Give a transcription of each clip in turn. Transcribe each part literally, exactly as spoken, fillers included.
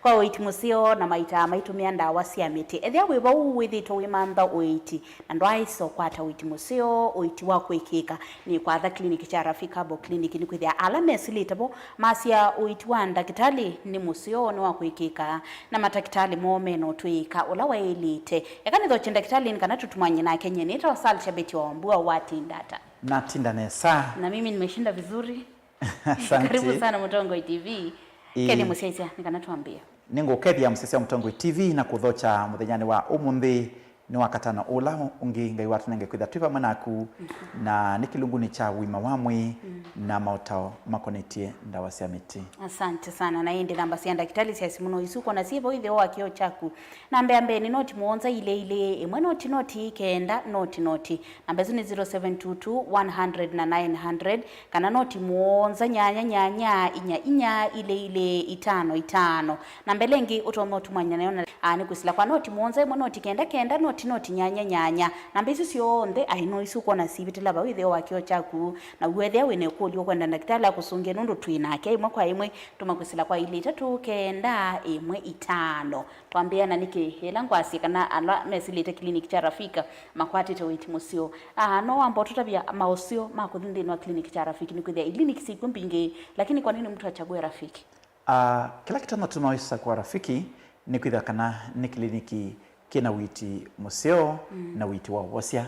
Kwa ũiiti mũseo na maita maitũmĩa ndawa sya mĩtĩ. Ethĩwa wĩ vau wĩthĩĩtwe wĩmantha ũiiti na ndwaaĩsa ũkwata ũiiti mũseo, ũiiti wa kwĩkĩĩka, nĩ kwatha kliniki kya Rafiki Herbal Clinic, nĩkwĩthĩa ala mesĩlĩte vo masya ũiiti wa ndakĩtalĩ nĩ mũseo, nĩ wa kwĩkĩĩka, na matakĩtalĩ moo mena ũtw'ĩĩka ũla waĩlĩte. Eka nĩthokye ndakĩtalĩnĩ kana tũtumany'e nake nyie. Nĩtawa Sal Shabeti wa Wambua, watinda ata? Natinda nesa. Na mimi nimeshinda vizuri. Asante. Karibu sana Mũtongoi T V. Ĩĩ. Kethĩa mũsyaĩĩsya nĩ kana twambĩĩa. Nĩngũkethya mũsyaĩĩsya wa Mũtongoi T V na kũthokya mũthenyanĩ wa ũmũnthĩ, nĩ Wakatano ũla ũngĩ Ngai watũnenge kwĩtha twĩ vamwe naku, na nĩ kĩlungunĩ kya ũima wa mwĩĩ, na maũtao makonetye ndawa sya mĩtĩ. Asante sana. Na ĩndĩ namba sya ndakĩtalĩ sya simũ no isu, kona syĩ vau ĩtheo wa kĩoo kyaku. Namba ya mbee nĩ noti mũonza ilĩ ilĩ ĩmwe noti noti kenda noti noti. Namba ĩsu nĩ zero seven two two, one hundred na nine hundred, kana noti mũonza nyanya nyanya inya inya ilĩ ilĩ itano itano. Namba ĩla ĩngĩ ũtonya ũtumany'a nayo na, a, nĩ kwĩsĩla kwa noti mũonza ĩmwe noti kenda kenda noti noti nyanya nyanya. Namba isu syonthe, aĩ no isu ũkwona sivĩtĩla vau ĩtheo wa kĩoo kyaku. Na w'o ethĩa wĩ na ĩkũlyo ũkwenda ndakĩtalĩ akũsũngĩe nũndũ twĩ nake ĩmwe kwa ĩmwe, tũma kwĩsĩla kwa ilĩ itatũ kenda ĩmwe itano. Twambĩĩa na nĩkĩ ĩla ngwasye kana ala mesĩlĩte kliniki kya Rafiki makwatĩte ũiiti mũseo? Ah, no wamba ũtũtavya maũseo ma kũthi nthĩnĩ wa kliniki kya Rafiki, nĩkwĩthĩa iliniki syĩkw'o mbingĩ, lakini kwa nini mtu achague Rafiki? Ah, kĩla kĩtonya tũma wĩsa kwa Rafiki nĩ kwĩthĩa kana nĩ kliniki kĩna ũiiti mũseo na ũiiti wa ũvosya.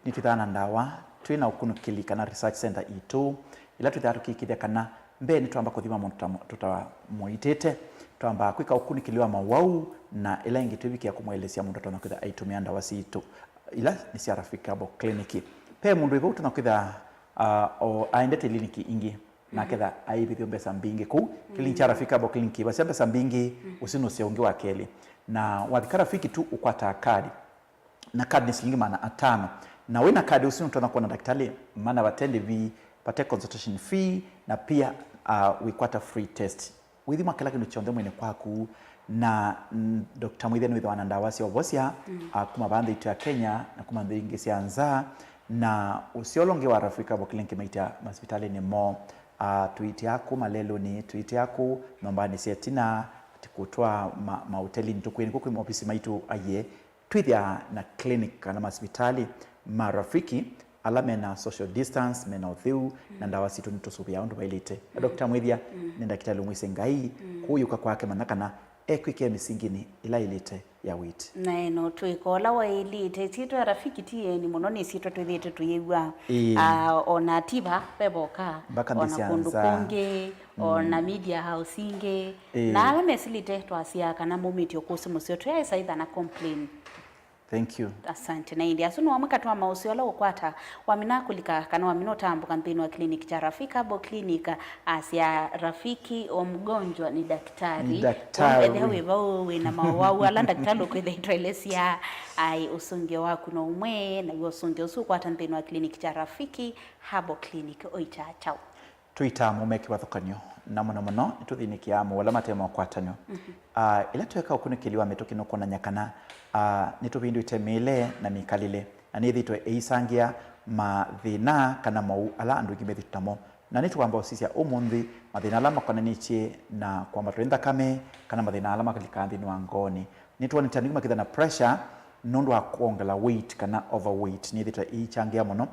Nĩtwĩthaa na ndawa, twĩ na ũkunĩkĩli kana research center itũ, ĩla twĩthaa tũkĩkĩthya kana mbee nĩtwamba kũthima mũndũ tũta-, tũtamũitĩte, twambaa kwĩka ũkunĩkĩli wa mawau, na ĩla ĩngĩ twĩvikĩa kũmũelesya mũndũ atonya kwĩtha aitũmĩa ndawa sitũ ila nĩ sya Rafiki Herbal Clinic. Ve mũndũ wĩ vau ũtonya kwĩtha, ah, o aendete iliniki ingĩ, na aketha aivĩthw'a mbesa mbingĩ kũu. Kĩliniki kya Rafiki Herbal Clinic kĩivasya mbesa mbingĩ, ũsu nĩ ũseo ũngĩ wa kelĩ. Na wathi ka Rafiki tu ũkwataa kadi, na kadi nĩ silingi maana atano. Na wĩ na kadi ũsu nũtonya kwona ndakĩtalĩ mana vate ndĩvi, vate consultation fee, na pia, uh, wĩkwata free test. Wĩthimwa kĩla kĩndũ kyonthe mwĩnĩ kwaku, na, mm, Doctor Mwĩthya nĩwĩthĩwa na ndawa sya ũvosya, uh, kuma vaa nthĩ itũ ya Kenya na kuma nthĩ ingĩ sya nza. Na ũseo ũla ũngĩ wa Rafiki Herbal Clinic maita masivitalĩnĩ moo, uh, tũitia kũu malelũnĩ, tũitia kũu nyũmbanĩ sya ĩtina, tũkũtwaa ma-, maũtelinĩ, tũkwĩnĩ kũu kwĩ maovisi maitũ aiee. Twĩthĩaa na clinic kana masivitalĩ ma Rafiki ala mena social distance, mena ũtheu, na ndawa sitũ nĩtũsũvĩaa ũndũ vaĩlĩte. Na Doctor Mwĩthya nĩ ndakĩtalĩ ũmwĩsĩ Ngai, kwoou yũka kwake manya kana ekwĩkĩa mĩsinginĩ ĩla ĩlĩte ya wĩti. Na ĩno twĩka ũla waĩlĩte. Ĩsyĩtwa ya Rafiki ti ĩeni mũno, nĩ ĩsyĩtwa twĩthĩĩtwe tũyĩw'a. Ĩĩ. Ah, ona ti va, ve voka, mpaka nthĩ ona sya kũndũ nza kũngĩ, ona media house ingĩ. Ĩĩ. Na ala mesĩlĩte twasyaa kana maumĩtye ũkũsĩ mũseo, tũyaĩsa ĩtha na complain. Thank you. Asante. Na ĩndĩ asu no amwe katĩ wa maũseo ala ũkwata wamina kũlika kana wamina ũtambũka nthĩnĩ wa clinic kya Rafiki Herbal Clinic, asya Rafiki wa mgonjwa ni daktari. Ni daktari. Ethĩa wĩ vau wĩ na mawau ala ndakĩtalĩ ũkwĩtha itwaelesya, ai, ũsũngĩo waku no ũmwe, naw'o ũsũngĩo ũsu ũkwata nthĩnĩ wa clinic kya Rafiki Herbal Clinic ũitaa kyaũ? Tũitaa mũme kĩvathũkany'o, na mũno mũno nĩtũthĩnĩkĩaa maũũ ala mate ma ũkwatan'yo. Ah, ĩla tweeka ũkunĩkĩli wa mĩtũkĩ nũkwonany'a kana, ah, nĩtũvĩndũĩte mĩĩle na mĩkalĩle, na nĩyĩthĩĩtwe ĩisangĩa mathĩna kana maũũ ala andũ aingĩ methĩĩtwe namo. Na nĩtũkwamba ũsisya ũmũnthĩ mathĩna ala makonanĩtye na kwambatwa nĩ nthakame kana mathĩna ala makalikaa nthĩnĩ wa ngoonĩ. Nĩtwonete andũ aingĩ makĩthĩwa na pressure nũndũ wa kwongela weight kana overweight, nĩyĩthĩĩtwe ĩikyangĩa mũno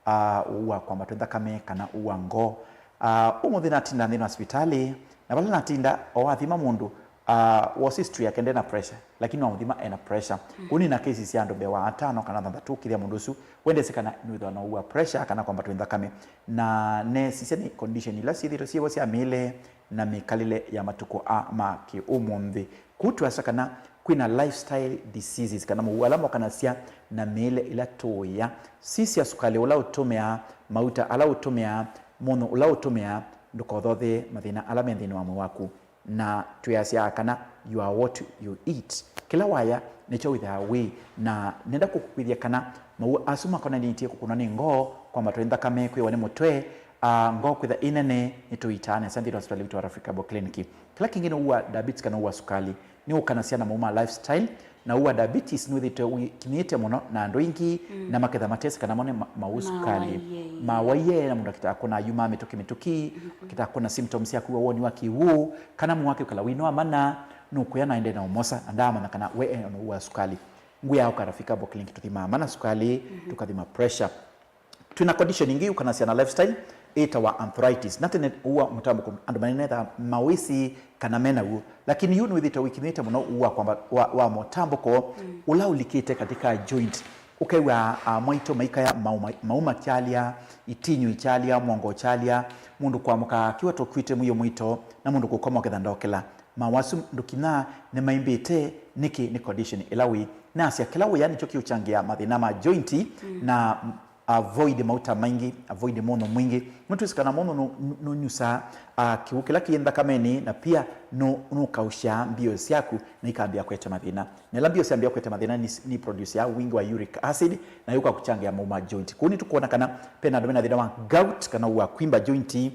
ah, ũu wa kwambatwa nthakame kana ũu wa ngoo. Ah, ũmũnthĩ natinda nthĩnĩ wa sivitalĩ, na vala natinda, o wathima mũndũ, ah, was history yake ndena pressure, lakini wamũthima ena pressure. Kũu nĩ na cases sya andũ mbee wa atano kana thanthatũ, ũkĩthĩa mũndũ ũsu wendesĩ kana nĩwĩthĩwa na ũu wa pressure kana kwambatwa nthakame. Na nesisya nĩ condition ila syĩthĩĩtwe syĩvo sya mĩĩle na mĩkalĩle ya matukũ a ma kĩ ũmũnthĩ. Kũu twasya kana kwĩna lifestyle diseases, kana maũũ ala mokanasya na mĩĩle ĩla tũũya, sisya sukalĩ ũla ũtũmĩaa, mauta ala ũtũmĩaa, mũnyũ ũla ũtũmĩaa, ndũkothothee mathĩna ala me nthĩnĩ wa mwĩĩ waku. Na twĩasyaa kana you are what you eat. Kĩla waya nĩkyo wĩthaa wĩ, na nenda kũkũkwĩthya kana maũũ asu makonanĩtye kũkũnwa nĩ ngoo, kwambatwa nĩ nthakame, kwĩwa nĩ mũtwe, ah, ngoo kwĩtha ĩ nene, nĩtũitaa nesa nthĩnĩ wa sivitalĩ witũ wa Rafiki Herbal Clinic. Kĩla kĩngĩ nĩ ũu wa diabetes kana ũu wa sukalĩ. Nĩ ũkanasya na maũũ ma lifestyle, na ũu wa diabetes nĩwĩthĩĩtwe ũkinyĩte mũno na andũ aingĩ, na maketha matesi kana mone ma-, maũũ sukalĩ. Mawaie, ĩĩ. Mawaie, na mũndũ akĩtaa kũna ayuma mĩtũkĩ mĩtũkĩ, akĩtaa kũna symptoms sya kwĩwa woni wa kĩw'ũ, kana mwĩĩ wake ũkala wĩna mana, Nũkũya naende na ũmosa, na ndaamanya kana we e na ũwau wa sukali. Ngwĩaa ũka Rafika Herbal Clinic, tũthimaa mana sukali, tũkathima pressure. Twĩna condition ĩngĩ yũkanasya na lifestyle, ĩtawa arthritis. Na tene ũwau wa mũtambũko andũ manene methaa mawĩsĩ kana me naw'o, lakini yu nĩwĩthĩĩtwe wĩkinyĩte mũno ũwau wa kwamba wa, wa mũtambũko ũla ũlikĩte katika joint. Ũkew'a, ah, mwaitũ maikaya, mauma, mauma kyalya, itinyu ikyalya, mwongo ũkyalya, mũndũ kũamũka akiwa tũkwĩte mũio mũito, na mũndũ kũkoma ũketha ndokĩla. Maũwau asu ndũkinyaa nĩmaimbĩte. Nĩkĩ? Nĩ condition ĩla wĩ. Nasya kĩla wĩa nĩkyo kĩũkyangĩa mathĩna ma joint na avoid mauta maingĩ, avoid mũnyũ mwingĩ. Nũtwĩsĩ kana mũnyũ nũ-, nũ-, nũnyusaa, ah, kĩw'ũ kĩla kĩ nthakamenĩ, na pia nũ-, nũkausya mbio syaku na ikambĩa kũete mathĩna. Na ĩla mbio syambĩa kũete mathĩna, nĩ, nĩ produce ya wingĩ wa uric acid, na yũka kũkyangĩa maũwau ma joint. Kwoou nĩtũkwona kana pena andũ mena thĩna wa gout, kana wa kwimba joint,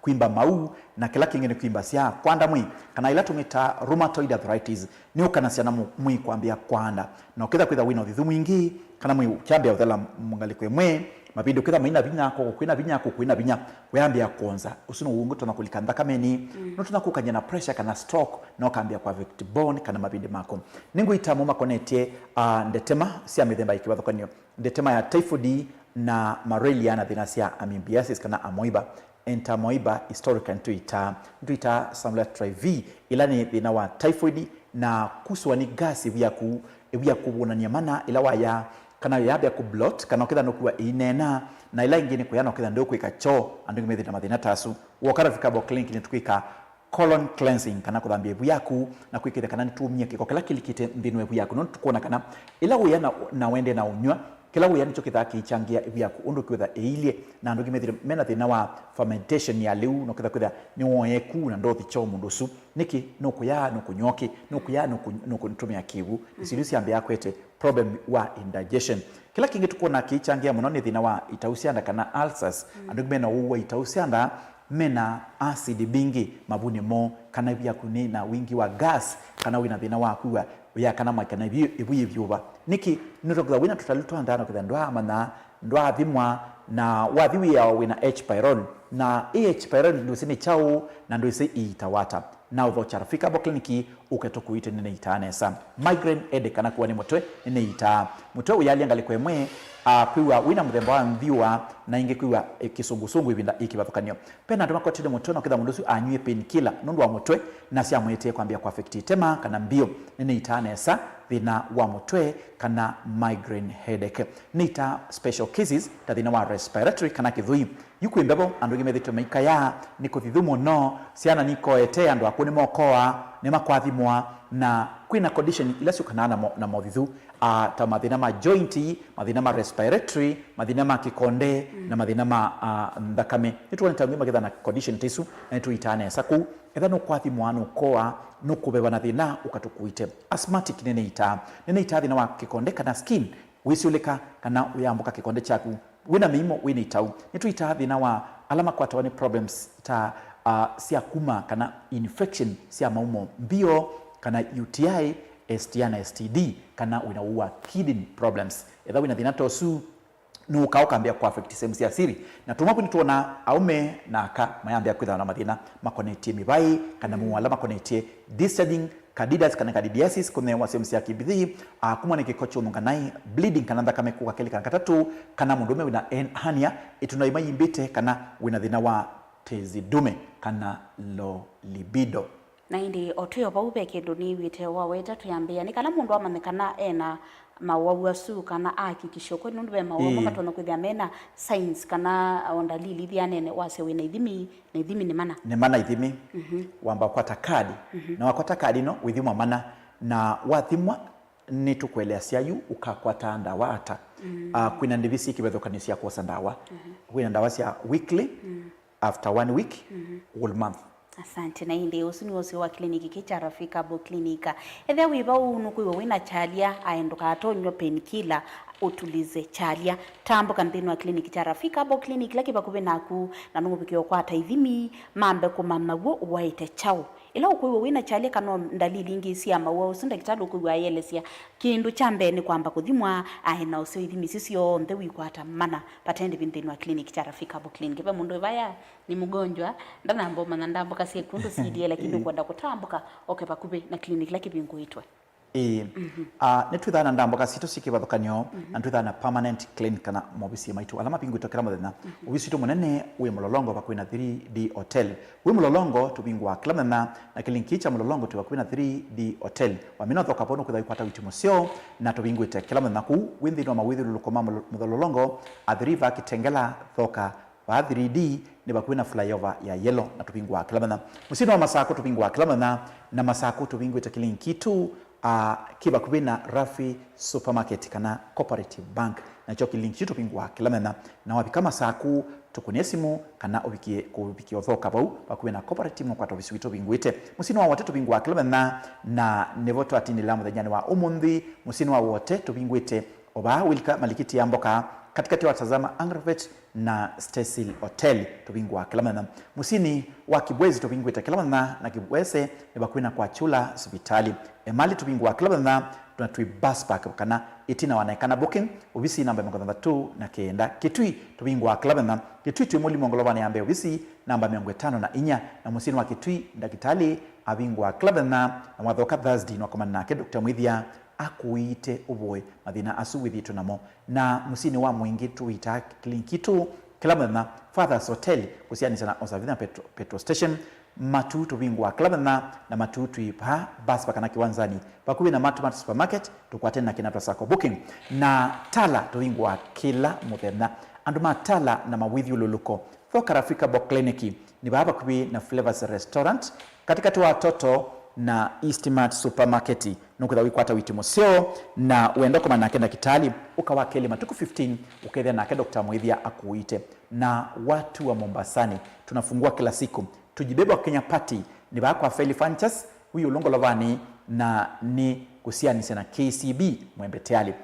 kwimba maũwau, na kĩla kĩngĩ nĩ kwimba sya kwanda mwĩĩ, kana ila tũmĩtaa rheumatoid arthritis, nĩ ũkanasya na mũ-, mwĩĩ kwambĩa kwanda. Na ũketha kwĩtha wĩna ũthithu mwingĩ, kana mwĩĩ ũkyambĩa ũthela ngalĩko ĩmwe, mavĩndĩ ũketha maina vinya, koko kwĩna vinya, kũkũ kwĩna vinya, wĩambĩa kwonza. Ũsu no ũngĩ ũtonya kũlika nthakamenĩ, no ũtonya kũkany'a na pressure kana stroke, na ũkambĩa kũ affect bone kana mavĩndĩ maku. Nĩngũita amwe makonetye, ah, ndetema sya mĩthemba ya kĩvathũkanio, ndetema ya typhoid na malaria na thĩna sya amoebiasis kana amoeba. Entamoeba historically nĩtwĩtaa, nĩtwĩtaa Salmonella typhi, ĩla nĩ thĩna wa typhoid na kuswa nĩ gas ĩvu yaku, ĩvu ya kũvũnany'a mana ĩla waya, kana yambĩa kũ bloat, kana ũketha nũkua ĩineena, na ĩla ĩngĩ nĩ kũya na ũketha ndũkwĩka choo, andũ aingĩ methĩte na mathĩna ta asu. Woka Rafika Herbal Clinic nĩtũkwĩka colon cleansing, kana kũthambia ĩvu yaku na kwĩkĩthya kana nĩtũumie kĩko kĩla kĩlikĩte nthĩnĩ wa ĩvu yaku. Nũndũ tũkwona kana ĩla wĩa na, na wende na ũnyw'a, kĩla wĩa nĩkyo kĩthaa kĩikyangĩa ĩvu yaku ũndũ kwĩtha ĩilye, na andũ aingĩ methĩte mena thĩna wa fermentation ya lĩu, na ũketha kwĩtha nĩwoeku na ndothi choo mũndũ ũsu. Nĩkĩ? Nũkũya, nũkũnyw'a ũkĩ, nũkũya, nũkũ-, nũkũtũmĩa kĩw'ũ. Isu nĩsyo syambĩaa kũete problem wa indigestion. Kĩla kĩngĩ tũkwona kĩikyangĩa mũno nĩ thĩna wa itau sya nda kana ulcers. Andũ aingĩ mena ũwau wa itau sya nda, mena acid mbingĩ mavunĩ moo, kana ĩvu yaku nĩ na wingĩ wa gas, kana wĩna thĩna wa kwĩw'a ũyakana mwaki kana ĩvu, ĩvu yĩvyũva. Nĩkĩ? Nĩ tondũ wĩna tũtalũ twa nda na ũketha ndwaamanya, ndwaathimwa, na wathi wĩawa wĩna H. pylori. Na ĩ H. pylori ndwĩsĩ nĩ kyaũ, na ndwĩsĩ ĩitawa ata. Na ũthokya Rafika Herbal Clinic, ũke tũkũite nĩnĩitaa nesa. Migraine headache kana kũwa nĩ mũtwe nĩnĩitaa. Mũtwe ũyalya ngalĩko ĩmwe, ah, kwĩw'a wĩna mũthemba wa nthiũa, na ĩngĩ kwĩw'a, eh, kĩsũngũsũngũ ĩvinda ĩ kĩvathũkanio. Pena andũ makwatĩte mũtwe na ũketha mũndũ ũsu anyw'e painkiller nũndũ wa mũtwe, na syamũetee kwambĩa kũ affect ĩtema kana mbio. Nĩnĩitaa nesa thĩna wa mũtwe kana migraine headache. Nĩitaa special cases ta thĩna wa respiratory kana kĩthũi. Yu kwĩ mbevo, andũ aingĩ methĩtwe maikayaa, nĩ kũthithu mũno, syana nikoete, andũ akũũ nĩmokoa, nĩmakwathimwa, na kwĩna condition ila syũkanaa na mo-, na mothithu, ah, ta mathĩna ma joint, mathĩna ma respiratory, mathĩna ma kĩkonde, na mathĩna ma, ah, nthakame. Nĩtwonete angĩ maketha na condition ta isu, na nĩtũitaa nesa kũu. Etha nũkwathimwa, nũkoa, nũkũveva na thĩna, ũka tũkũite. Asthmatic nĩnĩitaa. Nĩnĩitaa thĩna wa kĩkonde kana skin, wĩsyũlĩka kana ũyambũka kĩkonde kyaku, wĩna mĩimo, wĩna itau. Nĩtũitaa thĩna wa ala makwatawa nĩ problems ta, ah, sya kuma kana infection sya maumo mbio, kana U T I, S T I na S T D, kana wĩna ũwau wa kidney problems. Etha wĩna thĩna ta ũsu, nũũka ũkambĩa kũ affect sehemu sya siri. Na tũmwe nĩtwona aũme na aka mayambĩa kwĩthĩwa na mathĩna makonetye mĩvaĩ, kana maumo ala makonetye discharging, candidias kana candidiasis, kũnewa sehemu sya kĩvithĩ, ah, kumwa nĩ kĩko kyũnunga naĩ, bleeding kana nthakame kũka kelĩ kana katatũ, kana mũndũũme wĩna en-, hernia, ĩtunda imayimbĩte, kana wĩna thĩna wa tezi dume kana low libido. Na ĩndĩ o twĩ o vau, ve kĩndũ nĩw'ĩte waweta tũyambĩĩa, nĩ kana mũndũ amanye kana ena mawau asu, kana ahakikishe kweli, nũndũ ve mawau amwe matonya kwĩthĩa mena signs kana o ndalili ithianene, wasya wĩna ithimi, na ithimi nĩ mana. Nĩ mana ithimi. Wamba kwata kadi. Na wakwata kadi ĩno, wĩthimwa mana. Na wathimwa, nĩtũkũeleasya yu ũkakwata ndawa ata. Ah, kwĩna ndĩvi syĩ kĩvathũkanio sya kwosa ndawa. Kwĩna ndawa sya weekly, after one week, whole month. Asante. Na ĩndĩ ũsu nĩ ũseo wa kĩliniki kĩ kya Rafika Herbal Clinic. Ethĩa wĩ vau nũkwĩw'a wĩna kyalya, ae ndũkatonywa painkiller, ũtulize kyalya. Tambũka nthĩnĩ wa kĩliniki kya Rafika Herbal Clinic kĩla kĩ vakuvĩ naku, na nũũvike ũkwata ithimi, mambe kũmanya w'o ũwaĩte kyaũ. Ĩla ũkwĩw'a wĩ na kyalya kana o ndalili ingĩ sya mawau asu, ndakĩtalĩ ũkwĩw'a ayĩelesya, kĩndũ kya mbee nĩ kwamba kũthimwa. Aĩ na ũseo ithimi isu syonthe wikwata mana vate ndĩvi nthĩnĩ wa clinic kya Rafika Herbal Clinic. Ve mũndũ wĩ vaya nĩ mgonjwa, ndanamba ũmanya ndambũka syĩku ndũsilye, lakini ũkwenda kũtambũka, oke vakuvĩ na clinic ĩla kĩvingũĩtwe. Ĩĩ. Ah, nĩtwĩthaa na ndambũka sitũ syĩ kĩvathũkany'o, na nĩtwĩthaa na permanent clinic kana maovisi maitũ ala mavingũĩtwe kĩla mũthenya. Ovisi witũ mũnene wĩ Mũlolongo vakuvĩ na three D Hotel. Wĩ Mũlolongo tũvingũaa kĩla mũthenya, na kĩliniki kya Mũlolongo twĩ vakuvĩ na three D Hotel. Wamina ũthoka vau nũkwĩtha wĩkwata witi mũseo, na tũvingũĩte kĩla mũthenya kũu. Wĩ nthĩnĩ wa mawĩthyũlũlũko ma Mũlo-, Mũlolongo, Athi River, Kitengela, Thoka, vaa three D nĩ vakuvĩ na flyover ya yellow, na tũvingũaa kĩla mũthenya. Mũsyĩnĩ wa Masakũ tũvingũaa kĩla mũthenya, na Masakũ tũvingũĩte kĩliniki kitũ, ah, kĩ vakuvĩ na Rafi Supermarket kana Cooperative Bank, nakyo kĩliniki kitũ tũvingũaa kĩla mũthenya. Na wavika Masakũ, tũkũnĩe simũ kana ũvikie, kũvikia ũthoka vau vakuvĩ na Cooperative, nũkwata ovisi witũ ũvingũĩte. Mũsyĩnĩ wa Wote tũvingũaa kĩla mũthenya, na nĩvo twatindĩlaa mũthenyanĩ wa ũmũnthĩ. Mũsyĩnĩ wa Wote tũvingũĩte o vaa wĩlika malikiti ya mboka, katĩkatĩ wa Tazama Agrovet na Stesil Hotel, tũvingũaa kĩla mũthenya. Mũsyĩnĩ wa Kibwezi tũvingũĩte kĩla mũthenya, na Kibwezi nĩ vakuvĩ na kwa Chula sivitali. Emali tũvingũaa kĩla mũthenya, na twĩ bus park kana ĩtina wa Naikana booking, ovisi namba mĩongo thanthatũ na kenda. Kitui tũvingũaa kĩla mũthenya. Kitui twĩ Mũlimo ngolovanĩ ya mbee, ovisi namba mĩongo ĩtano na inya. Na mũsyĩnĩ wa Kitui, ndakĩtalĩ avingũaa kĩla mũthenya, na wathoka Thursday nwakomana nake Doctor Mwĩthia akũĩte ũvoe mathĩna asu wĩthĩĩtwe namo. Na mũsyĩnĩ wa Mwingĩ tũitaa kĩliniki kitũ kĩla mũthenya, Father's Hotel, kũsianĩsya na Osavitha Petro, Petro Station. Matu tũvingũaa kĩla mũthenya, na Matu twĩ vaa bus park kana kĩwanzanĩ vakuvĩ na Matu Matu Supermarket, tũkwatene na kĩna twa Sacco booking. Na Tala tũvingũaa kĩla mũthenya. Andũ ma Tala na mawĩthyũlũlũko, Thoka Rafika Herbal Clinic nĩ vaa vakuvĩ na Flavors Restaurant, katĩkatĩ wa Toto na Eastmart Supermarket. Nũkwĩtha wĩkwata witi mũseo, na wenda kũmana nake ndakĩtalĩ, ũka wa kelĩ matukũ fifteen, ũkethĩa nake Doctor Mwĩthia akũĩte. Na watu wa Mombasani, tunafungua kila siku. Tujibebe wa Kenya Party nĩ vaa kwa Feli Furnitures, wĩ ĩũlũ ngolovanĩ, na nĩ kũsianĩsya na K C B Mwembe Tayari.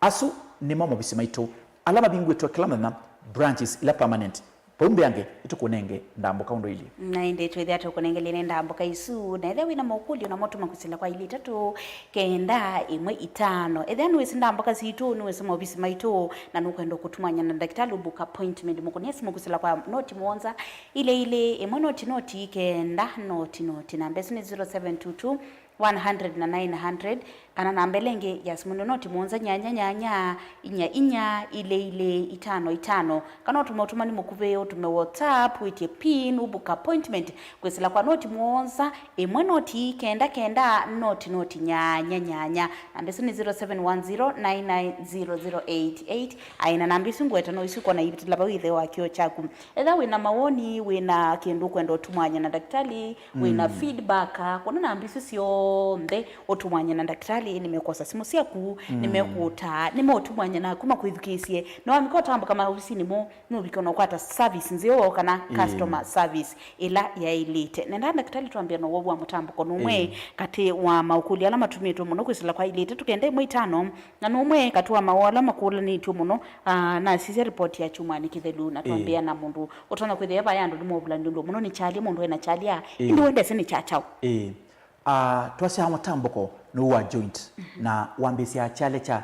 Asu nĩmo movisi maitũ ala mavingũĩtwe kĩla mũthenya, branches ila permanent. Vau mbeange, nĩtũkũnenge ndambũka ũndũ ilyĩ. Na ĩndĩ twĩthĩa tũkũnengelene ndambũka isu, na ethĩa wĩna mokũlyo namo tũma kũsila kwa ilĩ itatũ kenda ĩmwe itano. Ethĩa nĩwĩsĩ ndambũka sitũ, nĩwĩsĩ maovisi maitũ, na nũkwenda kũtumany'a na ndakĩtalĩ ũbook appointment, mũkũnĩa simũ kũsila kwa noti mũonza, ilĩ ilĩ, ĩmwe noti noti, kenda noti noti. Namba ĩsu nĩ zero seven two two, one hundred na nine hundred, kana namba ĩla ĩngĩ ya simũ nĩ noti mũonza nyanya nyanya inya inya ilĩ ilĩ itano itano, kana ũtume ũtũmani mũkuvĩ, ũtume WhatsApp, wĩtye pin, ũbook appointment kwĩsĩla kwa noti mũonza ĩmwe noti kenda kenda noti noti nyanya nyanya. Namba ĩsu nĩ zero seven one zero nine nine zero zero eight eight. Aĩ na namba isu ngweta no isu kona ivĩtĩla vau ĩtheo wa kĩo kyaku. Ethĩwa wĩna mawoni, wĩna kĩndũ ũkwenda ũtumwany'a na ndakĩtalĩ, wĩna feedback, kũna namba isu syonthe ũtumwany'a na ndakĩtalĩ, nĩmekwosa simũ syaku, nĩmekũũtaa, nĩmeũtumwany'a naku makwĩthukĩĩsye. Na wamika ũtambũka maovisinĩ moo, nũvike ũnakwata service nzeo kana customer service ĩla yaĩlĩte. Nenda ndakĩtalĩ twambĩa na ũwau wa mũtambũko nũmwe katĩ wa maũkũlyo ala matumĩtwe mũno kwĩsĩla kwa ilĩ itatũ kenda ĩmwe itano, na nũmwe katĩ wa mawau ala makũlanĩtw'e mũno, ah, nasisya ripoti ya kyumwanĩ kĩthelu na twambĩa na mũndũ ũtonya kwĩthĩa vaya andũ nĩmovulany'a ũndũ mũno nĩ kyalya, mũndũ ena kyalya, ĩndĩ wendese nĩ kya kyaũ? Ĩĩ. Ah, twasyaa mũtambũko nũũ wa joint, na wambĩĩsya kyalya kya,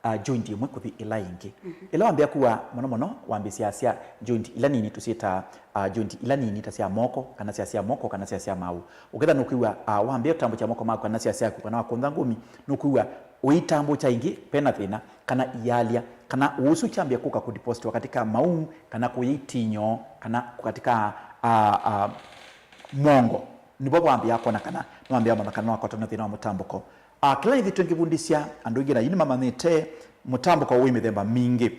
ah, joint ĩmwe kũthi ĩla ĩngĩ. Ĩla wambĩa kua mũno mũno, wambĩĩsya sya joint ila nini tũsyĩtaa, ah, joint ila nini ta sya moko, kana sya sya moko, kana sya sya maũ. Ũketha nũkwĩw'a, ah, wambĩa ũtambũkya moko maku kana sya syaku, kana wakũntha ngũmi, nũkwĩw'a ũitambũkya ĩngĩ, vena thĩna, kana ialya, kana ũsu kyambĩa kũka kũdepositwa katika maũ, kana kũya itinyo, kana katika, ah, ah, mwongo, nĩvo wambĩaa kwona kana nĩwambĩaa mona kana nĩwakwatwa na thĩna wa mũtambũko. Ah, kĩla nĩthi twĩngĩvundĩsya andũ aingĩ na yu nĩmamanyĩte mũtambũko wĩ mĩthemba mingĩ.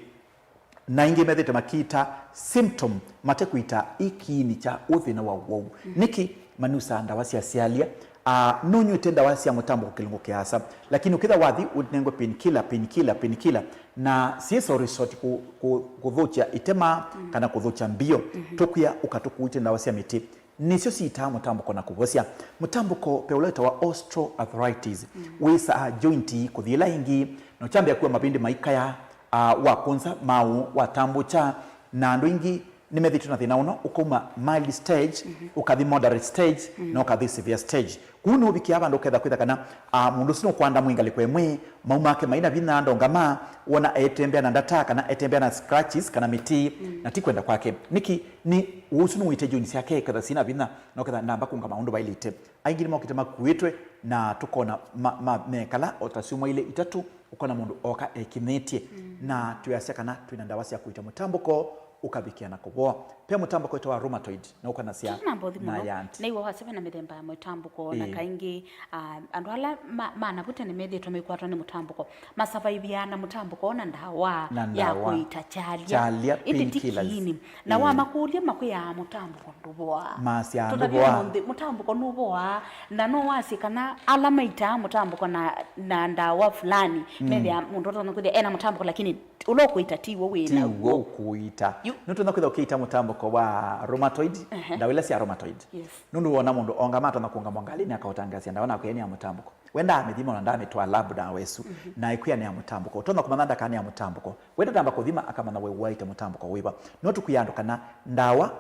Na aingĩ methĩte makiita symptom mate kũita ĩ kĩini kya ũthĩna wa ũwau. Nĩkĩ manusaa ndawa sya syalya? Ah, nũnyw'ĩte ndawa sya mũtambũko kĩlungu kĩasa, lakini ũkĩtha wathi ũnengwe painkiller, painkiller, painkiller, na syĩsa resort kũ-, kũ-, kũthũkya itema kana kũthũkya mbio. Tũkwĩa ũka tũkũĩte ndawa sya mĩtĩ. Nĩsyo sitaa mũtambũko na kũvosya. Mũtambũko ve ũla wĩtawa osteoarthritis. Wĩsaa joint kũthi ĩla ĩngĩ, na ũkyambĩa kua mavĩndĩ maikaya, ah, wakũnza maũ, watambũkya, na andũ aingĩ nĩmethĩtwe na thĩna ũno, ũkauma mild stage, ũkathi moderate stage, na ũkathi severe stage. Kũu nĩũvikĩa vandũ ũketha kwĩtha kana, ah, mũndũ ũsu nũkwanda mwĩ ngalĩko ĩmwe, mau make maina vinya, ndongama, wona etembea na ndata, kana etembea na scratches, kana mĩtĩ, na ti kwenda kwake. Nĩkĩ? Nĩ ũsu nũwĩte joints syake ketha sina vinya, na ũketha ndamba kũngama ũndũ vailĩte. Aingĩ nĩmokĩte makuĩtwe, na tũkona ma, ma, mekala o ta syumwa ilĩ itatũ, ũkona mũndũ oka ekinyĩtye. Na twĩasya kana twĩna ndawa sya kũita mũtambũko, ũkavikĩa na kũvoa. Pe mũtambũko wĩtawa rheumatoid, na ũkanasya Tena mbothi mũno. Nayandi. Nĩw'a wasya vena mĩthemba ya mũtambũko, na Ĩĩ. kaingĩ, ah, andũ ala ma, manavu tene methĩĩtwe maikwatwa nĩ mũtambũko, masavaiviaa na mũtambũko na ndawa Na ya ndawa. kũita kyalya. Kyalya, Ĩndĩ ti painkillers. kiini. Na Ĩĩ. wamakũlya makwĩaa mũtambũko ndũvoaa. Masya Tũtavye ndũvoaa. ũmũnthĩ, mũtambũko nũvoaa, na no wasye kana ala maitaa mũtambũko na, na ndawa fulani, methĩa mũndũ ũtonya kwĩthĩa ena mũtambũko, lakini ũla ũkũita ti w'o wĩ Ti naw'o. w'o ũkũita. Yu- Nũtonya kwĩtha ũkĩita mũtambũko wa rheumatoid, Ehe. ndawa ila sya rheumatoid. Yes. Nũndũ wona mũndũ onga matonya kũngamwa ngalĩnĩ akaũtangaasya ndawa naku ene ya mũtambũko. We ndaamĩthima na ndaamĩtwaa lab na wesu, na ĩkwĩa nĩ ya mũtambũko. Ũtonya kũmanya ndakana ya mũtambũko. We ndatamba kũthima akamanya we ũaĩte mũtambũko wĩva. No tũkwĩa andũ kana ndawa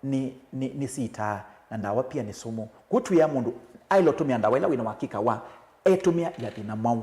nĩ, nĩ, nĩ sitaa, na ndawa pia nĩ sumu. Kũu twĩa mũndũ aĩle ũtũmĩa ndawa ĩla wĩna wakika wa etũmĩa ya thĩna mwaũ.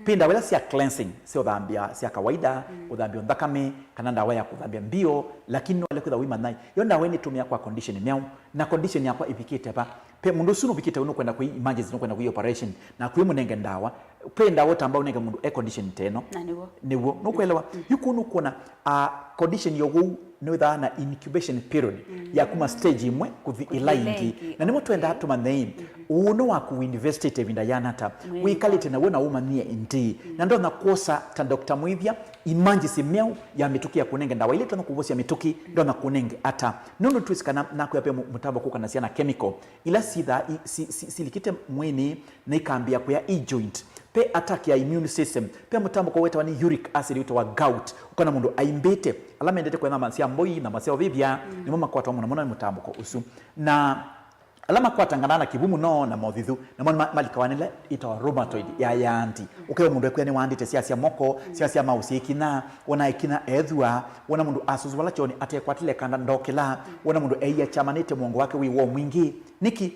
Pe ndawa ĩla sya cleansing, sya ũthambia sya kawaida, ũthambia nthakame, kana ndawa ya kũthambia mbio, lakini no ĩle kwĩtha wĩmanya yo ndawa ĩnĩtũmĩa kwa condition myaũ, na condition yakwa ĩvikĩte va. Pe mũndũ ũsu nũvikĩte ũu nũkwenda kwĩ emergency, nũkwenda kwĩ operation, na kwĩ mũnenge ndawa. Pe ndawa ũtamba ũnenge mũndũ e condition teno. Na nĩw'o. Nĩw'o. Nũkwelewa? Yu kũu nũkwona, ah, condition ya ũwau nĩwĩthaa na incubation period ya kuma stage ĩmwe kũthi ĩla ĩla ĩngĩ. ĩngĩ. Na nĩmo twendaa tũmanye ĩ, ũũ nĩ waku ũinvestĩte ĩvinda yana ata? Wĩkalĩte naw'o na ũmanyie ĩndĩĩ. Na ndonya kwosa ta Doctor Mwĩthya, emergency myaũ ya mĩtũkĩ ya kũnenge ndawa ila itonya kũvosya mĩtũkĩ, ndonya kũnenge ata? Nũndũ twĩsĩ kana nakwĩa pe mũ-, mũtambo kũkanasya na chemical ila sithaa i-, si-, si-, silikĩte mwĩĩnĩ na ikambĩĩa kũya i joint. Pe attack ya immune system. Pe mũtambũko wĩtawa nĩ uric acid wĩtawa gout. Ũkona mũndũ aimbĩte. Ala mendete kũya nyama sya mbũi, nyama sya ũvĩvya, nĩmo makwatwa mũno mũno nĩ mũtambũko ũsu. Na ala makwatanganaa na kĩvu mũno na mothithu, namo ma-, malikawa nĩ ĩla ĩtawa rheumatoid ya yandi. Ũkeo mũndũ ekwĩa nĩwandĩte syasya moko, syasya maũsya ĩkinya, wona ĩkinya ethua, wona mũndũ asusũvala kyoonĩ atekwatile kanda ndokĩla, wona mũndũ eia kyamanĩte mũongo wake wĩ woo mwingĩ. Nĩkĩ?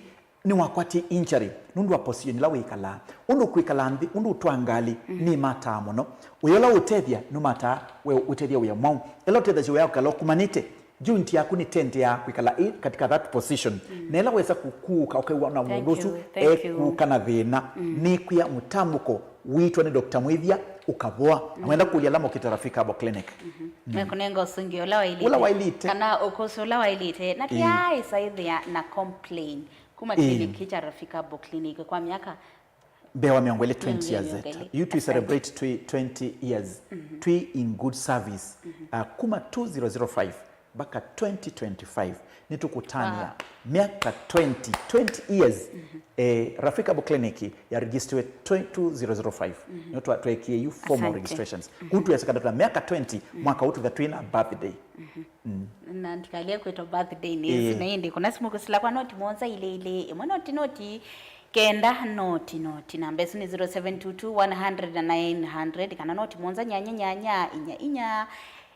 Nĩwakwatie injury nũndũ wa position ĩla wĩkalaa. Ũndũ ũkwĩkala nthĩ, ũndũ ũtwaa ngalĩ, nĩmataa mũno. Wĩa ũla ũũtethya nũmataa we ũtethya wĩa mwaũ. Ĩla ũtethasya wĩa ũkala ũkumanĩte, joint yaku nĩtendeaa kwĩkala ĩ katika that position. Na ĩla wesa kũkuũka ũkew'a na Thank mũndũ ũsu you, thank you. ekuũka na thĩna. Nĩkwĩa mũtambũko wĩtwa nĩ Doctor Mwĩthya ũkavoa. Na wenda kũlya ala mokĩte Rafika Herbal Clinic. Mekũnenga ũsũngĩo ũla waĩlĩte. Ũla waĩlĩte. Kana ũkũsĩ ũla waĩlĩte. Na Ĩĩ. tiaa ĩsaĩthĩa na complain. Kuma Ĩĩ. clinic kya Rafika Herbal Clinic kwa myaka Mbee wa mĩongo ĩlĩ, twenty years. Mĩongo ĩlĩ. Yu twi Asante. celebrate twi twenty years. Twi in good service. Uh, kuma two zero zero five mpaka twenty twenty-five. Nĩtũkũtania Wow. myaka twenty, twenty years. Eh, Rafika Herbal Clinic ya register twe-, two zero zero five. Nĩyo twa-, twekie yu formal Asante. registrations. Kũu twĩasya kana twa myaka twenty, mwaka ũũ twĩtha twĩna birthday. Na ndikalie kwĩtwa birthday nĩ Ĩĩ. na ĩndĩ kũna simũ kũsila kwa noti mũonza ilĩ ilĩ, ĩmwe noti noti, kenda noti noti. Namba ĩsu nĩ zero seven two two one hundred na nine hundred, kana noti mũonza nyanya nyanya inya inya,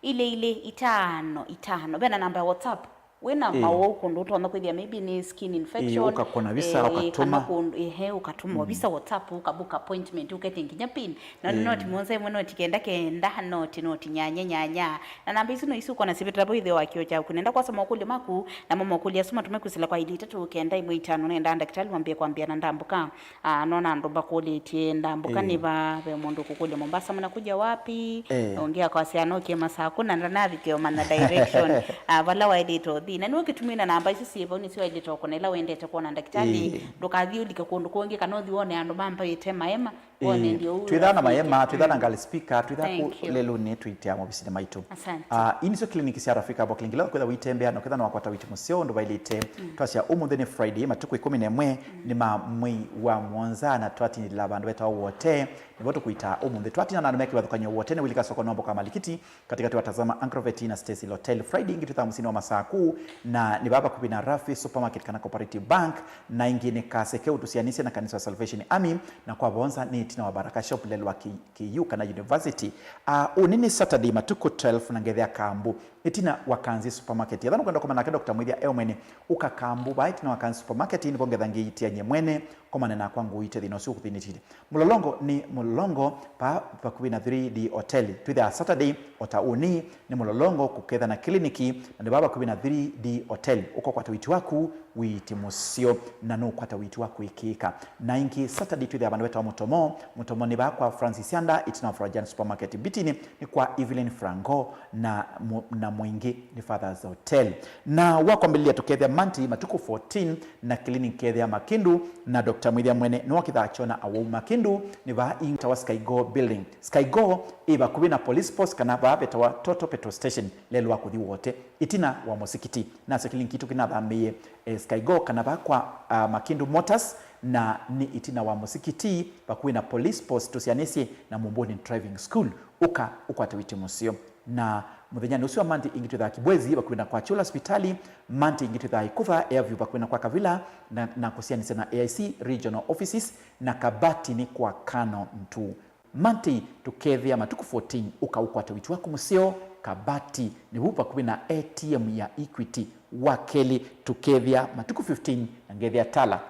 ilĩ ilĩ itano itano. Vena namba ya WhatsApp. Wĩna Ĩĩ. mawau kũndũ ũtonya kwĩthĩa maybe nĩ skin Ĩĩ, infection. ũkakũna visa, eh, ũkatũma. kana kũndũ, ehe, ũkatũma visa WhatsApp, ũkabook appointment, ũkete nginya pin. Na Ĩĩ. noti mũonza ĩmwe noti kenda kenda, noti noti nyanya nyanya. Na namba isu no isu ũkona sivĩtĩla vo ĩtheo wa kĩo kyaku. Nenda kwasa mokũlyo maku, namo mokũlyo asu matume kwĩsĩla kwa ilĩ itatũ kenda ĩmwe itano. Nenda ndakĩtalĩ wambie kwambia na ndambũka. Ah, nona andũ mbakũlĩtye ndambũka Ĩĩ. nĩ va, ve mũndũ ũkũkũlya Mombasa mnakuja wapi? Ĩĩ. Ũngĩ akwasya no kĩma saku na ndanavike ũmanya direction. Ah, vala waĩlĩte ũthi. Na nĩwe kĩtumi na namba isu syĩ vau nĩsyo waĩlĩte ũkona ĩla wendete kwona ndakĩtalĩ. Ĩĩ. Ndũkathi ũlike kũndũ kũngĩ kana ũthi wone andũ mambaĩte maema. Wone Ĩĩ, ndio huyu twĩthaa na rafiki. maema, twĩthaa na Mm. ngali speaker, twĩthaa Thank ku you. lelũnĩ twĩtea movisinĩ maitũ. Asante. Ah, ii nĩsyo clinic sya Rafika Herbal Clinic. Ĩla ũkwĩtha ũitembea, na ũketha nĩwakwata wĩti mũseo ũndũ vailĩte. Mm. Twasya ũmũnthĩ nĩ Friday, matukũ ĩkũmi na ĩmwe Mm. nĩ ma mwei wa mũonza, na twatinĩlĩla vandũ vetawa Wote. Nĩvo tũkũitaa ũmũnthĩ. Twatina na andũ me kĩvathũkany'o Wote, nĩ wĩlika soko nomboka malikiti, katĩkatĩ wa Tazama Agrovet na Stacy Hotel. Friday ĩngĩ twĩthaa mũsyĩnĩ wa Masaku, na nĩ vaa vakuvĩ na Rafi Supermarket kana Cooperative Bank, na ĩngĩ nĩ Kaseke ũtũsianĩsye na kanisa wa Salvation Army, na kwa vonza nĩ ĩtina wa Baraka Shop lelwa Ki-, Kiyu kana University. Ah, ũnĩ nĩ Saturday matukũ twelve na ngethea kambu. Ĩtina wa Kanzi Supermarket. Ethĩwa nũkwenda kũmana nake Doctor Mwĩthya e mwene, ũka Kambu vaa ĩtina wa Kanzi Supermarket, nĩvo ngetha ngĩitiany'e mwene, komane nakwa ngũite thĩna ũsu ũkũthĩnĩkĩte. Mũlolongo nĩ Mũlolongo, vaa vakuvĩ na three D Hotel. Twĩthĩaa Saturday, o ta ũnĩ, nĩ Mũlolongo kũketha na kĩliniki, na nĩ vaa vakuvĩ na three D Hotel. Ũkokwata ũiiti waku, ũiiti mũseo, na nũkwata ũiiti wa kwĩkĩĩka. Na ĩngĩ Saturday twĩthĩaa vandũ vetawa Mũtomo. Mũtomo nĩ vaa kwa Francis Yanda, ĩtina wa Florian Supermarket. Mbitini nĩ kwa Evelyn Franco na, mu- na Mwingi nĩ Father's Hotel. Na wakwambĩlĩlya tũkethĩa Monday matukũ fourteen na clinic kethĩa Makindu, na Doctor Mwĩthya mwene nĩwokĩthaa kyona awau. Makindu nĩ vaa ĩngĩ tawa Skygo Building. Skygo ĩ vakuvĩ na police post kana vaa vetawa Total Petrol Station, lelũ wa kũthi Wote, ĩtina wa mũsikiti. Nasyo clinic itũ kĩnathamĩie, eh, Skygo kana vaa kwa, ah, Makindu Motors, na nĩ ĩtina wa mũsikiti vakuvĩ na police post tũsyaanĩsye na Mumbuni Driving School. Ũka ũkwate ũiiti mũseo. Na mũthenyanĩ ũsu wa Monday ĩngĩ twĩthaa Kibwezi vakuvĩ na kwa Chula Hospitali, Monday ĩngĩ twĩthaa Ĩkũva Airview vakuvĩ na kwa Kavila, na, na kũsyaanĩsya na A I C regional offices, na Kabati nĩ kwa Kano Ntu. Monday tũkethĩa matukũ fourteen, ũka ũkwate ũiiti waku mũseo, Kabati nĩ vu vakuvĩ na A T M ya Equity. Wakelĩ tũkethĩa matukũ fifteen na ngethĩa Tala.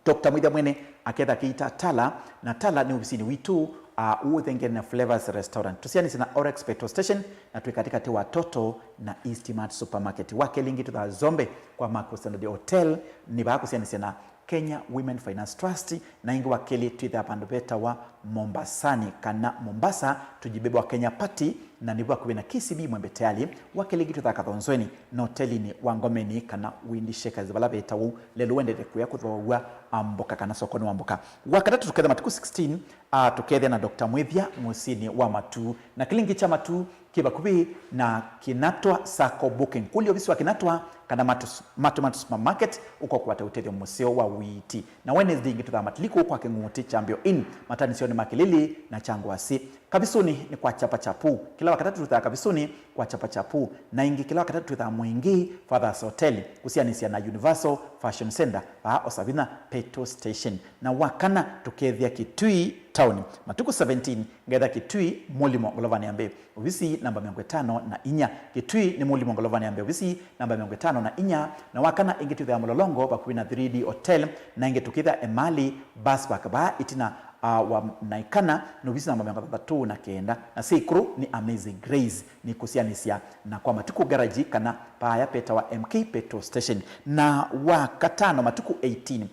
Doctor Mwĩthya mwene aketha akĩita Tala, na Tala nĩ ovisinĩ witũ, uh, ũũthengene na Flavors Restaurant. Tũsyaanĩsye na Orex Petrol Station, na twĩ katĩkatĩ wa Total na East Mart Supermarket. Wakelĩ ĩngĩ twĩthaa Zombe kwa Marco Standard Hotel, nĩ vaa kũsyaanĩsya na Kenya Women Finance Trust, na ĩngĩ wakelĩ twĩthaa vandũ vetawa Mombasani kana Mombasa, tũjibeba wa Kenya Party, na nĩ vakuvĩ na K C B Mwembe Tayari. Wakelĩ ĩngĩ twĩthaa Kathonzweni na hotelinĩ wa Ngomeni kana Windy Shakers, vala vetawa ũu, lelũ wendete kũya kũthooaw'a, a, mboka kana sokonĩ wa mboka. Wakatatũ tũkethĩa matukũ sixteen, a, tũkethĩa na Doctor Mwĩthya mũsyĩnĩ wa Matuu, na kĩliniki kya Matuu kĩ vakuvĩ na Kinatwa Sacco Booking. Kũlya ovisi wa Kinatwa kana Matu, Matu, Matu Supermarket, ũkokwata ũtethyo mũseo wa ũiiti. Na Wednesday ĩngĩ tũthaa Matiliku kwa Kĩng'ũtĩ kya Mbeo Inn, matanisonĩ ma Kĩlili na kya Ngwasĩ. Kavisũnĩ nĩ kwa Chapa Chapu. Kĩla Wakatatũ tũthaa Kavisũnĩ kwa Chapa Chapu. Na ĩngĩ kĩla Wakatatũ tũthaa Mwingi, Father's Hotel, kũsyaanĩsya na Universal Fashion Center, vaa Osavinya Petrol Station. Na Wakana tũkethĩa Kitui taoni. Matukũ seventeen, ngetha Kitui Mũlimo ngolovanĩ ya mbee, ovisi namba mĩongo ĩtano na inya. Kitui nĩ Mũlimo ngolovanĩ ya mbee, ovisi namba mĩongo ĩtano na inya. Na Wakana ĩngĩ twĩthĩa Mũlolongo vakuvĩ na three D Hotel, na ĩngĩ tũkĩthĩa Emali Bus Park vaa ĩtina, ah, wa Naikana, nĩ ovisi namba mĩongo thanthatũ na kenda. Na Sikuru nĩ Amazing Grace, nĩ kũsyaanĩsya na kwa Matukũ Garage kana paaya petawa M K Petrol Station. Na Wakatano matukũ eighteen,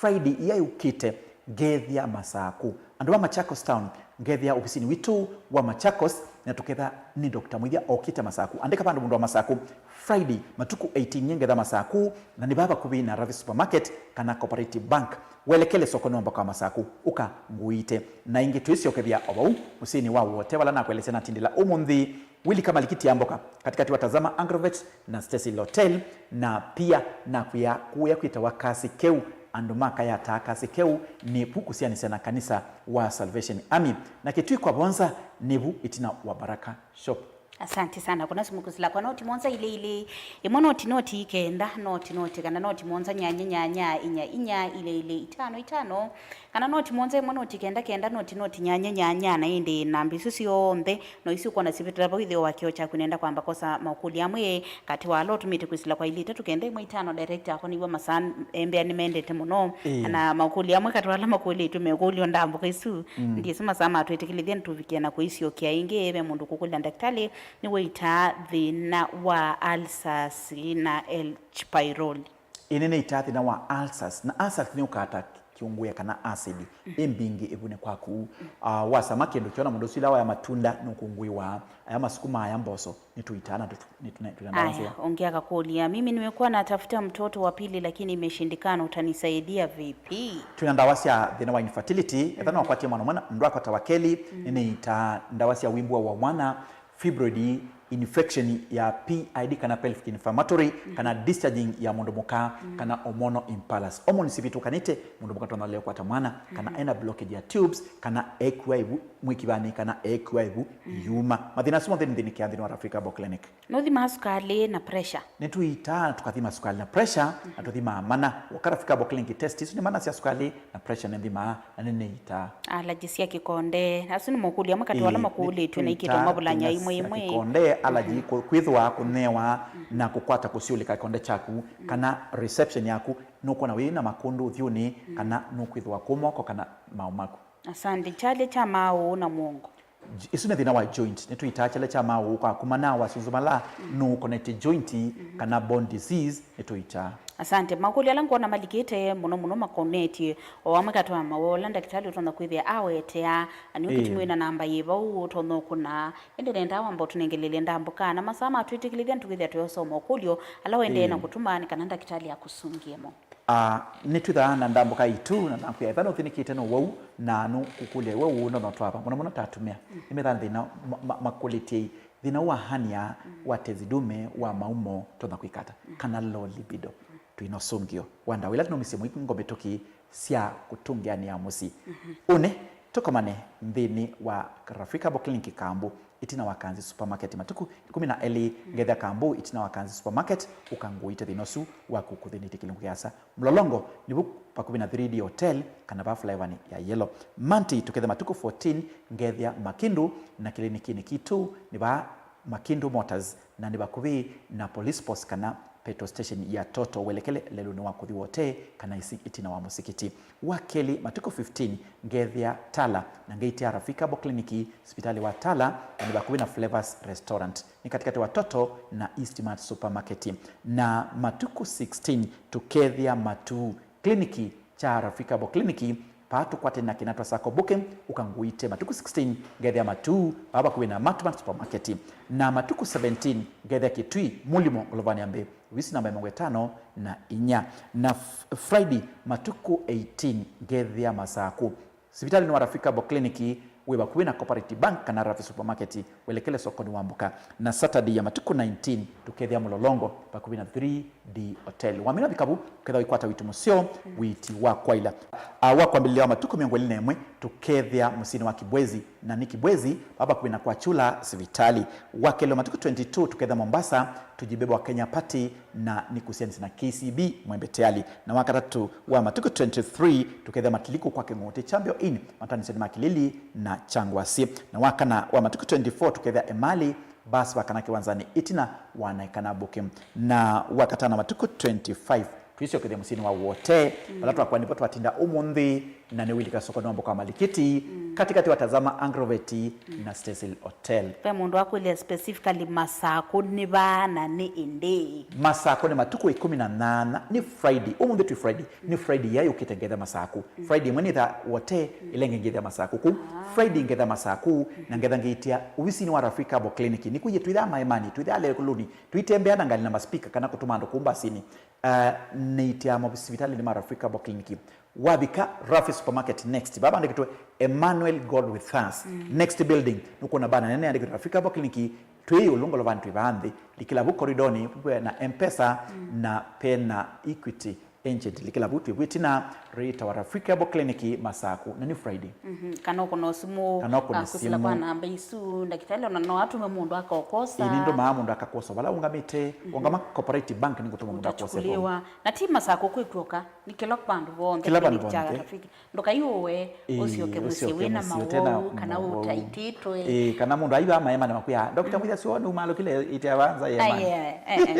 Friday ĩya yũkĩte, ngethĩa Masaku. Andũ ma Machakos Town, ngethĩa ovisinĩ witũ wa Machakos, na tũketha nĩ Doctor Mwĩthya okĩte Masaku. Andĩka vandũ mũndũ wa Masaku. Friday, matukũ eighteen, nĩ ngetha Masaku, na nĩ vaa vakuvĩ na Ravi Supermarket kana Cooperative Bank. Welekele sokonĩ wa mboka wa Masaku, ũka ngũite. Na ĩngĩ twĩsyokethya o vau mũsyĩnĩ wa Wote, vala nakwelesya natindĩla ũmũnthĩ. Willy Kamalikiti ya mboka katĩkatĩ wa Tazama Agrovet na Stacy Hotel, na pia nakwĩa kũya kwĩtawa Kasi Keu, andũ ma Kayataa Kasi Keu nĩ vu kũsyaanĩsya na kanisa wa Salvation Army, na Kitui kwa Vonza nĩ vu ĩtina wa Baraka Shop. Asante sana. Kuna simu kusila kwa noti monza ile ile, imwe noti noti kenda, noti noti, kana noti monza nyanya nyanya, inya inya, ile ile, itano itano, kana noti monza imwe noti kenda kenda, noti noti nyanya nyanya, na ĩndĩ namba isu syonthe no isu ũkwona sivĩtĩla vau ĩtheo wa kĩo kyaku. Nenda kwamba kosa makũlyo amwe katĩ wa ala ũtũmĩte kwĩsĩla kwa ilĩ itatũ kenda ĩmwe itano. Director akwa nĩw'a masaa embea nĩmendete mũno. Ĩĩ. Na makũlyo amwe katĩ wa ala makũlĩtwe mekũlyo ndamboka isu. Mm. Ndiĩsĩ masaa matwĩtĩkĩlĩthya nĩtũvikĩa na kũisyokea ĩngĩ. Ve mũndũ kũkũlya ndakĩtalĩ nĩwĩitaa thĩna wa ulcers na H. pylori? Ĩĩ, nĩnĩitaa thĩna wa ulcers, na ulcers nĩ ũkata kĩũngũĩa kana acid, mm, ĩ mbingĩ ĩvunĩ kwaku. Mm. Ah, wasama kĩndũ kĩona mũndũ ũsu ila waya matunda nũkũngũĩwa, aya masukuma, aya mboso, nĩtũitaa na tũtu-, nĩtũ-, nĩtũ-, nĩtũnendaa. Aya, ũngĩ akakũlya, "Mimi nimekuwa natafuta mtoto wa pili lakini imeshindikana, utanisaidia vipi?" Twĩna ndawa sya thĩna wa infertility, ethĩwa, mm, nĩwakwatie mwana ũmwe na ndwakwata wa kelĩ, mm, nĩnĩitaa ndawa sya wĩmbua wa mwana, fibroid, infection ya P I D kana pelvic inflammatory, mhm, kana discharging ya mũndũ mũka, mhm, kana hormonal imbalance. Hormone sivĩtũkanĩte, mũndũ mũka ndatonya ũkwata mwana, kana, mhm, ena blockage ya tubes, kana ekua ĩvu mwĩkivanĩ, kana ekua ĩvu, mhm, yuma. Mathĩna asu monthe nĩthĩnĩkĩaa nthĩnĩ wa Rafika Herbal Clinic. Nũthimaa sukalĩ na pressure? Nĩtũitaa na tũkathima sukalĩ na pressure, na, mhm, tũthimaa mana. Ũka Rafika Herbal Clinic test isu nĩ mana sya sukalĩ na pressure nĩnthimaa. Na nĩnĩitaa. Allergy sya kĩkonde. Asu nĩ makũlyo amwe katĩ wa ala, ĩĩ, makũlĩtw'e na ikĩtwa mavulany'a imwe imwe. Kĩkonde, allergy, kũ-, kwĩthũa, kũnewa, na kũkwata kũsyũlĩka kĩkonde kyaku, kana reception yaku, nũkwona wĩ na makũndũ ũthyũnĩ, kana nũkwĩthũa kũ moko kana maũ maku. Asante. Kyalya kya maũũ na mũongo. J-, ĩsu nĩ thĩna wa joint. Nĩtũitaa kyalya kya maũũ kwa kumana wasunzu mala nũũ connect joint kana bone disease, nĩtũitaa. Asante. Makũlyo ala ngwona malikĩte mũno mũno makonetye o amwe katĩ wa maũũ ala ndakĩtalĩ ũtonya kwĩthĩa awetea, na nĩ ũkĩtumi wĩna namba yĩ vau ũtonya ũkũna. Ĩndĩ nendaa wamba ũtũnengelelye ndambũka na masaa ma twĩtĩkĩlĩthya nĩtũkwĩthĩa tũyosoma ũkũlyo ala ũendee na kũtuma nĩ kana ndakĩtalĩ akũsũngĩe mo. Ah, nĩtwĩthaa na ndambũka itũ, na nakwĩa ĩva nũthĩnĩkĩte nũwau, na nũkũkũlya we ũũ ndono twava. Mũno mũno ta atumĩa, nĩmethaa na thĩna ma-, ma-, makũlĩtye thĩna wa hernia, wa tezi dume, wa maumo, tonya kwĩka ata, kana low libido. Twĩna ũsũngĩo wa ndawa ila tũnaumisye mũingĩ ngo mĩtũkĩ sya kũtũngĩanĩa mũsyĩ. Ũnĩ, tũkomane nthĩnĩ wa Rafika Herbal Clinic Kambu, ĩtina wa Kanzi Supermarket. Matukũ ĩkũmi na elĩ ngethĩa Kambu ĩtina wa Kanzi Supermarket, ũkangũĩte thĩna ũsu waku kũthĩnĩtye kĩlungu kĩasa. Mlolongo nĩ vu vakuvĩ na three D Hotel kana va flyover-nĩ ya Yellow. Monday tũkethĩa matukũ fourteen ngethĩa Makindu, na kĩlinikinĩ kitũ nĩ va Makindu Motors, na nĩ vakuvĩ na police post kana petrol station ya Total welekele lelũnĩ wa kũthi Wote kana isi ĩtina wa mũsikiti. Wakelĩ matukũ fifteen ngethĩa Tala na ngeitia Rafika Herbal Clinic, sivitalĩ wa Tala, na nĩ vakuvĩ na Flavors Restaurant. Nĩ katĩkatĩ wa Total na Eastmart Supermarket. Na matukũ sixteen tũkethĩa Matuu, kliniki kya Rafika Herbal Clinic, vaa tũkwatene na kĩna twa Sacco Booking, ũkangũĩte matukũ sixteen ngethĩa Matuu, vaa vakuvĩ na Matman Supermarket. Na matukũ seventeen ngethĩa Kitui, Mulimo, ngolovanĩ ya mbee, ovisi namba mĩongo ĩtano na inya. Na f-, Friday matukũ eighteen ngethĩa Masaku. Sivitalĩ nĩ wa Rafika Herbal Clinic wĩ vakuvĩ na Cooperative Bank kana Rafi Supermarket, welekele sokonĩ wa mboka. Na Saturday ya matukũ nineteen tũkethĩa Mlolongo vakuvĩ na three D Hotel. Wamina vikavu, ũkethĩa ũikwata wĩtu mũseo, wĩti wa kwaila. Ah, wa kwambĩlĩlya wa matukũ mĩongo ĩlĩ na ĩmwe, tũkethĩa mũsyĩnĩ wa Kibwezi, na nĩ Kibwezi, vaa vakuvĩ na kwa Chula sivitalĩ. Wakelĩ wa matukũ twenty-two, tũkethĩa Mombasa, Tujibebe wa Kenya Party, na nĩ kũsianĩsya na K C B Mwembe Tayari. Na wakatatũ wa matukũ twenty-three, tũkethĩa Matiliku kwa Kĩng'ũtĩ, Champion Inn, matanisoni ma Kilili na Kyangwasi. Na wakana wa matukũ twenty-four, tũkethĩa Emali, basi vakana kĩwanzanĩ ĩtina wa Naikana Booking. Na wakatano matukũ twenty-five, twĩsyokethya mũsyĩnĩ wa Wote, vala twakwa nĩvo twatinda ũmũnthĩ, na nĩwĩlika sokonĩ wa mboka wa Malikiti, katĩkatĩ wa Tazama Agrovet na Cecil Hotel. Ve mũndũ akũlya specifically Masaku nĩ vaa na nĩ ĩndĩĩ? Masaku nĩ matukũ ĩkũmi na nyanya, nĩ Friday. Ũmũnthĩ twĩ Friday, nĩ Friday ya yũkĩte ngetha Masaku. Friday ĩmwe nĩtha Wote, ĩla ĩngĩ ngĩthĩa Masaku kũu. Friday ngetha Masaku, na ngetha ngĩitia ovisinĩ wa Rafika Herbal Clinic. Nĩkwĩie twĩthaa maemanĩ, twĩthaa lekuluni, tũitembea na ngalĩ na maspika kana kũtũma andũ kũu mbasinĩ. Uh, nĩitia mosivitalĩnĩ ma Rafika Herbal Clinic. Wavika Rafi Supermarket next, vaa vandĩkĩtwe Emmanuel God with Us. Next building, nũkwona bana nene yandĩkĩtwe Rafika Herbal Clinic, twĩ ĩũlũ ngolovanĩ twĩ vaa nthĩ, likĩla vu koridonĩ, ve na M-Pesa, na pena Equity Agent, likĩla vu twĩ vu ĩtina, rĩtawa Rafika Herbal Clinic Masaku, na nĩ Friday. Mhm. Kana ũkũna simu, kana ũkũna simu kwa namba isu, ndakĩtalĩ ona no atume mũndũ akakosa. Ĩĩ, nĩndũmaa mũndũ akakosa vala ũngamĩte, ũngama Cooperative Bank nĩngũtũma mũndũ akose vau. Ũtachukuliwa. Na ti Masaku kwĩ kw'oka, nĩ kĩla vandũ vonthe, kĩla vandũ vonthe. Rafiki. Ndũkaiũwe, ĩĩ, ũsyoke mũsyĩ wĩ na mawau, kana ũtaitĩtwe. Ĩĩ, kana mũndũ aiva maema na makwĩa, "Doctor, mwĩthya sio nĩ umalũkile ite avanza yema." Ai, eh, eh, eh.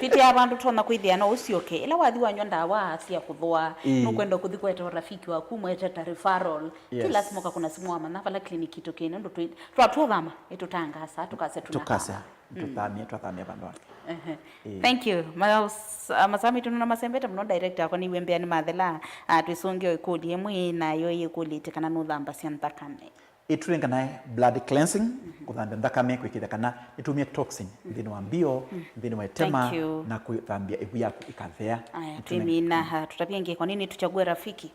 Twĩtĩa vandũ tona kwĩthĩa no ũsyoke. Ĩla wathi wanywa ndawa sya kũthũa, nũkwenda kũthi kweta rafiki waku, mwete ta referral. Ti lazima ũkakũna simu wamanya vala kliniki tũkĩne, ũndũ twĩ-, twa-, twathama, ĩtũtangasa, tũkase tũnathaa. Tũkase. Tũthamie, twathamia vandũ vangĩ. Ehe. Ĩĩ. Thank you. Mas-, ah, masaa maitũ nĩmasembete mũno, director akwa nĩw'e mbea nĩmathela, ah, twĩsũngĩo ĩkũlyo ĩmwe, nayo ĩkũlĩte kana nũthambasya nthakame. Ĩtũnenganae blood cleansing, kũthambia nthakame, kwĩkĩthya kana nĩtumie toxin nthĩnĩ wa mbio, nthĩnĩ wa ĩtema, na kũthambia ĩvu yaku ĩkathea. Aya, twĩmina, ah, tũtavye ĩngĩ, kwa nini tuchague Rafiki?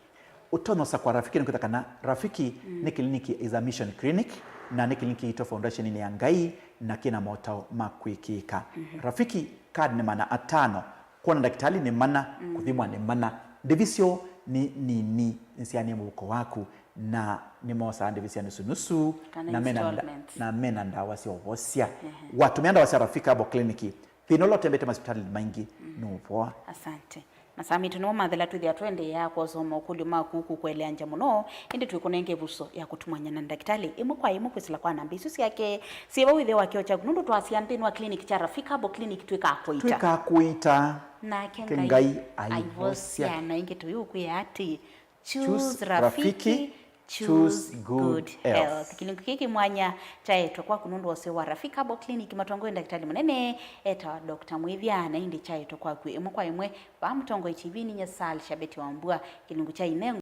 Ũtonya ũsakũa Rafiki nĩ kwĩtha kana Rafiki nĩ kĩliniki, is a mission clinic, na nĩ kĩliniki kĩitũ foundation-inĩ ya Ngai, na kĩna motao ma kwĩkĩĩka. Rafiki card nĩ mana atano, kwona ndakĩtalĩ nĩ mana, kũthimwa nĩ mana. Ndivisyo nĩ nini, nĩsianĩe mũvuko waku, na nĩmosaa ndivisyo nusu nusu, kana na mena nda-, installments, na mena ndawa sya ũvosya. Watũmĩa ndawa sya Rafiki Herbal Clinic, thĩna ũla ũtembete masivitalĩnĩ maingĩ nũũvoa. Asante. Masaa maitũ nĩmo mathela, twĩthĩa tũendeea kwosa makũlyo maku kũkũeleangya mũno, ĩndĩ twĩkũnenge ĩvuso ya kũtumany'a na ndakĩtalĩ ĩmwe kwa ĩmwe kwĩsĩla kwa namba isu syake syĩ vau ĩthe wa kĩoo kyaku, nũndũ twasya nthĩnĩ wa clinic kya Rafika Herbal Clinic twĩkaa kũita. Twĩkaa kũita. Nake Ngai aivosya. Na ĩngĩ tũyũkwĩa atĩ, choose Rafiki, choose good health. Kĩlungu kĩĩ kĩ mwanya kyaetwe kwaku nũndũ wa ũseo wa Rafika Herbal Clinic, matongoi ndakĩtalĩ mũnene etawa Doctor Mwĩthya, na ĩndĩ kyaetwe kwaku ĩmwe kwa ĩmwe vaa Mũtongoi T V. Ninyie Sal Shabeti wa Mbua. Kĩlungu kya ine